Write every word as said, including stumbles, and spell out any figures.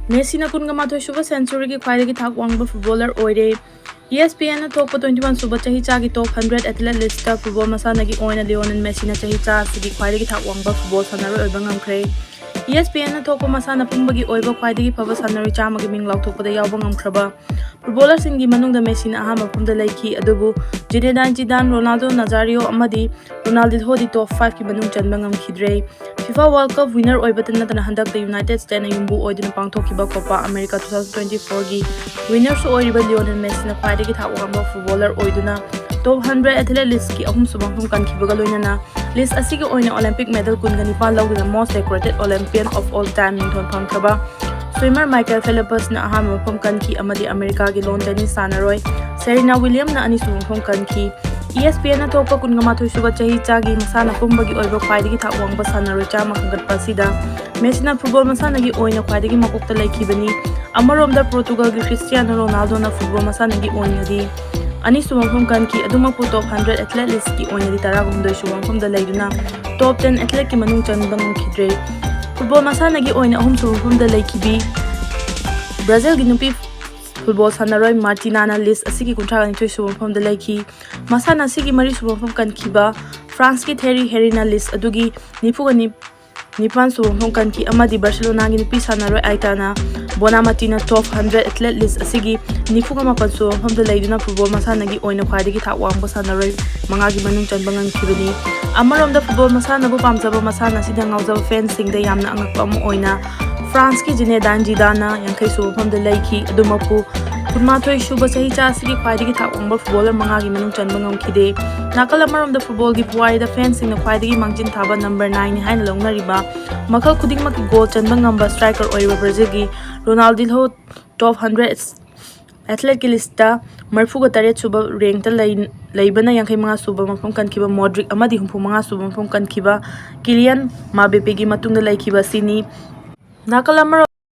ꯃꯦꯁꯤꯅ ꯀꯨꯟꯒ ꯃꯥꯊꯣꯏ ꯁꯨꯕ ꯁꯦꯟꯆꯨꯔꯤꯒꯤ ꯈ꯭ꯋꯥꯏꯗꯒꯤ ꯊꯥꯛ ꯋꯥꯡꯕ ꯐꯨꯠꯕꯣꯂꯔ ꯑꯣꯏꯔꯦ꯫ ꯏ ꯑꯦꯁ ꯄꯤ ꯑꯦꯟꯅ ꯊꯣꯛꯄ ꯇ꯭ꯋꯦꯟꯇꯤ ꯋꯥꯟ ꯁꯨꯕ ꯆꯍꯤꯆꯥꯒꯤ ꯇꯣꯞ ꯍꯟꯗ꯭ꯔꯦꯠ ꯑꯦꯊꯂꯦꯠ ꯂꯤꯁꯇ ꯐꯨꯠꯕꯣꯜ ꯃꯁꯥꯟꯅꯒꯤ ꯑꯣꯏꯅ ꯂꯤꯑꯣꯅꯦꯜ ꯃꯦꯁꯤꯅ ꯆꯍꯤꯆꯥ ꯑꯁꯤꯒꯤ ꯈ꯭ꯋꯥꯏꯗꯒꯤ ꯊꯥꯛ ꯋꯥꯡꯕ ꯐꯨꯠꯕꯣꯜ ꯁꯥꯟꯅꯔꯣꯏ ꯑꯣꯏꯕ ꯉꯝꯈ꯭ꯔꯦ꯫ ꯏ ꯑꯦꯁ ꯄꯤ ꯑꯦꯟꯅ ꯊꯣꯛꯄ ꯃꯁꯥꯟꯅ ꯄꯨꯝꯕꯒꯤ ꯑꯣꯏꯕ ꯈ꯭ꯋꯥꯏꯗꯒꯤ ꯐꯕ ꯁꯥꯟꯅꯔꯣꯏ ꯆꯥꯝꯃꯒꯤ ꯃꯤꯡ ꯂꯥꯎꯊꯣꯛꯄꯗ ꯌꯥꯎꯕ ꯉꯝꯈ꯭ꯔꯕ ꯐꯨꯠꯕꯣꯂꯔꯁꯤꯡꯒꯤ ꯃꯅꯨꯡꯗ ꯃꯦꯁꯤꯅ ꯑꯍꯥꯟꯕ ꯃꯐꯝꯗ ꯂꯩꯈꯤ, ꯑꯗꯨꯕꯨ ꯖꯤꯅꯦꯗꯥꯏꯟ ꯖꯤꯗꯥꯟ, ꯔꯣꯅꯥꯜꯗꯣ ꯅꯖꯥꯔꯤꯌꯣ ꯑꯃꯗꯤ ꯔꯣꯅꯥꯜꯗꯤꯟꯍꯣꯗꯤ ꯇꯣꯞ ꯐꯥꯏꯚꯀꯤ ꯃꯅꯨꯡ ꯆꯟꯕ ꯉꯝꯈꯤꯗ꯭ꯔꯦ꯫ ꯐꯤꯐꯥ ꯋꯥꯔꯜ ꯀꯞ ꯋꯤꯅꯔ ꯑꯣꯏꯕꯇ ꯅꯠꯇꯅ ꯍꯟꯗꯛꯇ ꯌꯨꯅꯥꯏꯇꯦꯗ ꯁ꯭ꯇꯦꯠꯅ ꯌꯨꯝꯕꯨ ꯑꯣꯏꯗꯨꯅ ꯄꯥꯡꯊꯣꯛꯈꯤꯕ ꯀꯣꯄꯥ ꯑꯃꯦꯔꯤꯀꯥ ꯇꯨ ꯊꯥꯎꯖꯟ ꯇ꯭ꯋꯦꯟꯇꯤ ꯐꯣꯔꯒꯤ ꯋꯤꯅꯔꯁꯨ ꯑꯣꯏꯔꯤꯕ ꯂꯤꯑꯣꯅꯦꯜ ꯃꯦꯁꯤꯅ ꯈ꯭ꯋꯥꯏꯗꯒꯤ ꯊꯥꯛ ꯋꯥꯡꯕ ꯐꯨꯠꯕꯣꯂꯔ ꯑꯣꯏꯗꯨꯅ ꯇꯣꯞ ꯍꯟꯗ꯭ꯔꯦꯠ ꯑꯦꯊꯂꯦꯠ ꯂꯤꯁꯀꯤ ꯑꯍꯨꯝꯁꯨꯕ ꯃꯐꯝ ꯀꯟꯈꯤꯕꯒ ꯂꯣꯏꯅꯅ ꯂꯤꯁ ꯑꯁꯤꯒꯤ ꯑꯣꯏꯅ ꯑꯣꯂꯦꯝꯄꯤꯛ ꯃꯦꯗꯜ ꯀꯨꯟꯒ ꯅꯤꯄꯥꯟ ꯂꯧꯗꯨꯅ most decorated Olympian of all time ꯃꯤꯡꯊꯣꯟ ꯐꯪꯈ꯭ꯔꯕ ꯁ꯭ꯋꯤꯃꯔ ꯃꯥꯏꯀꯦꯜ ꯐꯦꯂꯞꯁꯅ ꯑꯍꯥꯟꯕ ꯃꯐꯝ ꯀꯟꯈꯤ ꯑꯃꯗꯤ ꯑꯃꯦꯔꯤꯀꯥꯒꯤ ꯂꯣꯟ ꯇꯦꯅꯤꯁ ꯁꯥꯟꯅꯔꯣꯏ ꯁꯦꯔꯤꯅꯥ ꯋꯤꯂꯤꯌꯝꯅ ꯑꯅꯤꯁꯨꯕ ꯃꯐꯝ ꯀꯟꯈꯤ꯫ ꯏ ꯑꯦꯁ ꯄꯤ ꯑꯦꯟꯅ ꯊꯣꯛꯄ ꯀꯨꯟꯒ ꯃꯥꯊꯣꯏ ꯁꯨꯕ ꯆꯍꯤꯆꯥꯒꯤ ꯃꯁꯥꯟꯅ ꯄꯨꯝꯕꯒꯤ ꯑꯣꯏꯕ ꯈ꯭ꯋꯥꯏꯗꯒꯤ ꯊꯥꯛ ꯋꯥꯡꯕ ꯁꯥꯟꯅꯔꯣꯏ ꯆꯥꯝꯃ ꯈꯟꯒꯠꯄ ꯑꯁꯤꯗ ꯃꯦꯁꯤꯅ ꯐꯨꯠꯕꯣꯜ ꯃꯁꯥꯟꯅꯒꯤ ꯑꯣꯏꯅ ꯈ꯭ꯋꯥꯏꯗꯒꯤ ꯃꯀꯣꯛꯇ ꯂꯩꯈꯤꯕꯅꯤ꯫ ꯑꯃꯔꯣꯝꯗ ꯄꯣꯔꯇꯨꯒꯜꯒꯤ ꯈ꯭ꯔꯤꯁꯇꯤꯌꯥꯅꯣ ꯔꯣꯅꯥꯜꯗꯣꯅ ꯐꯨꯠꯕꯣꯜ ꯃꯁꯥꯟꯅꯒꯤ ꯑꯣꯏꯅꯗꯤ ꯑꯅꯤꯁꯨꯕ ꯃꯐꯝ ꯀꯟꯈꯤ꯫ ꯑꯗꯨꯃꯛꯄꯨ ꯇꯣꯞ ꯍꯟꯗ꯭ꯔꯦꯠ ꯑꯦꯊꯂꯦꯠ ꯂꯤꯁꯀꯤ ꯑꯣꯏꯅꯗꯤ ꯇꯔꯥꯍꯨꯝꯗꯣꯏ ꯁꯨꯕ ꯃꯐꯝꯗ ꯂꯩꯗꯨꯅ ꯇꯣꯞ ꯇꯦꯟ ꯑꯦꯊꯂꯦꯠꯀꯤ ꯃꯅꯨꯡ ꯆꯟꯕ ꯉꯝꯈꯤꯗ꯭ꯔꯦ꯫ ꯐꯨꯠꯕꯣꯜ ꯃꯁꯥꯟꯅꯒꯤ ꯑꯣꯏꯅ ꯑꯍꯨꯝꯁꯨꯕ ꯃꯐꯝꯗ ꯂꯩꯈꯤꯕꯤ ꯕ꯭ꯔꯥꯖꯤꯜꯒꯤ ꯅꯨꯄꯤ ꯐꯨꯠꯕꯣꯜ ꯁꯥꯟꯅꯔꯣꯏ ꯃꯥꯔꯇꯤꯅꯥꯅ ꯂꯤꯁ ꯑꯁꯤꯒꯤ ꯀꯨꯟꯊ꯭ꯔꯥ ꯅꯤꯊꯣꯏ ꯁꯨꯕ ꯃꯐꯝꯗ ꯂꯩꯈꯤ꯫ ꯃꯁꯥꯟꯅ ꯑꯁꯤꯒꯤ ꯃꯔꯤ ꯁꯨꯕ ꯃꯐꯝ ꯀꯟꯈꯤꯕ ꯐ꯭ꯔꯥꯟꯁꯀꯤ ꯊꯦꯔꯤ ꯍꯦꯔꯤꯅ ꯂꯤꯁ ꯑꯗꯨꯒꯤ ꯅꯤꯐꯨꯒ ꯅꯤꯄꯥꯟ ꯁꯨꯕ ꯃꯐꯝ ꯀꯟꯈꯤ ꯑꯃꯗꯤ ꯕꯥꯔꯁꯦꯂꯣꯅꯥꯒꯤ ꯅꯨꯄꯤ ꯁꯥꯟꯅꯔꯣꯏ ꯑꯥꯏꯇꯥꯅ ꯕꯣꯅꯥꯃꯇꯤꯅ ꯇꯣꯞ ꯍꯟꯗ꯭ꯔꯦꯠ ꯑꯦꯊꯂꯦꯠ ꯂꯤꯁ ꯑꯁꯤꯒꯤ ꯅꯤꯐꯨꯒ ꯃꯥꯄꯟ ꯁꯨꯕ ꯃꯐꯝꯗ ꯂꯩꯗꯨꯅ ꯐꯨꯠꯕꯣꯜ ꯃꯁꯥꯟꯅꯒꯤ ꯑꯣꯏꯅ ꯈ꯭ꯋꯥꯏꯗꯒꯤ ꯊꯥꯛ ꯋꯥꯡꯕ ꯁꯥꯟꯅꯔꯣꯏ ꯃꯉꯥꯒꯤ ꯃꯅꯨꯡ ꯆꯟꯕ ꯉꯝꯈꯤꯕꯅꯤ꯫ ꯑꯃꯔꯣꯝꯗ ꯐꯨꯠꯕꯣꯜ ꯃꯁꯥꯟꯅꯕꯨ ꯄꯥꯝꯖꯕ, ꯃꯁꯥꯟꯅ ꯑꯁꯤꯗ ꯉꯥꯎꯖꯕ ꯐꯦꯟꯁꯤꯡꯗ ꯌꯥꯝꯅ ꯑꯉꯛꯄ ꯑꯃ ꯑꯣꯏꯅ ꯐ꯭ꯔꯥꯟꯁꯀꯤ ꯖꯤꯅꯦꯗꯥꯏꯟ ꯖꯤꯗꯥꯟꯅ ꯌꯥꯡꯈꯩ ꯁꯨꯕ ꯃꯐꯝꯗ ꯂꯩꯈꯤ꯫ ꯑꯗꯨꯃꯛꯄꯨ ꯀꯨꯟꯃꯥꯊꯣꯏ ꯁꯨꯕ ꯆꯍꯤꯆꯥ ꯑꯁꯤꯒꯤ ꯈ꯭ꯋꯥꯏꯗꯒꯤ ꯊꯥꯛ ꯋꯥꯡꯕ ꯐꯨꯠꯕꯣꯂꯔ ꯃꯉꯥꯒꯤ ꯃꯅꯨꯡ ꯆꯟꯕ ꯉꯝꯈꯤꯗꯦ꯫ ꯅꯥꯀꯜ ꯑꯃꯔꯣꯝꯗ ꯐꯨꯠꯕꯣꯜꯒꯤ ꯄꯨꯋꯥꯔꯤꯗ ꯐꯦꯟꯁꯤꯡꯅ ꯈ꯭ꯋꯥꯏꯗꯒꯤ ꯃꯥꯡꯖꯤꯟ ꯊꯥꯕ ꯅꯝꯕꯔ ꯅꯥꯏꯟꯅꯤ ꯍꯥꯏꯅ ꯂꯧꯅꯔꯤꯕ ꯃꯈꯜ ꯈꯨꯗꯤꯡꯃꯛꯀꯤ ꯒꯣꯜ ꯆꯟꯕ ꯉꯝꯕ ꯁ꯭ꯇ꯭ꯔꯥꯏꯀꯔ ꯑꯣꯏꯔꯤꯕ ꯕ꯭ꯔꯥꯖꯤꯜꯒꯤ ꯔꯣꯅꯥꯜꯗꯤꯟꯍꯣ ꯇꯣꯞ ꯍꯟꯗ꯭ꯔꯦꯠ ꯑꯦꯊꯂꯦꯠꯀꯤ ꯂꯤꯁꯇ ꯃꯔꯤꯐꯨꯒ ꯇꯔꯦꯠ ꯁꯨꯕ ꯔꯦꯡꯛꯇ ꯂꯩ-, ꯂꯩꯕꯅ ꯌꯥꯡꯈꯩ ꯃꯉꯥ ꯁꯨꯕ ꯃꯐꯝ ꯀꯟꯈꯤꯕ ꯃꯣꯗ꯭ꯔꯤꯛ ꯑꯃꯗꯤ ꯍꯨꯝꯐꯨ ꯃꯉꯥ ꯁꯨꯕ ꯃꯐꯝ ꯀꯟꯈꯤꯕ ꯀꯤꯂꯤꯌꯟ ꯃꯥꯕꯦꯄꯦꯒꯤ ꯃꯇꯨꯡꯗ ꯂꯩꯈꯤꯕ ꯑꯁꯤꯅꯤ꯫ ꯅꯥꯀꯜ ꯑꯃꯔꯣꯝ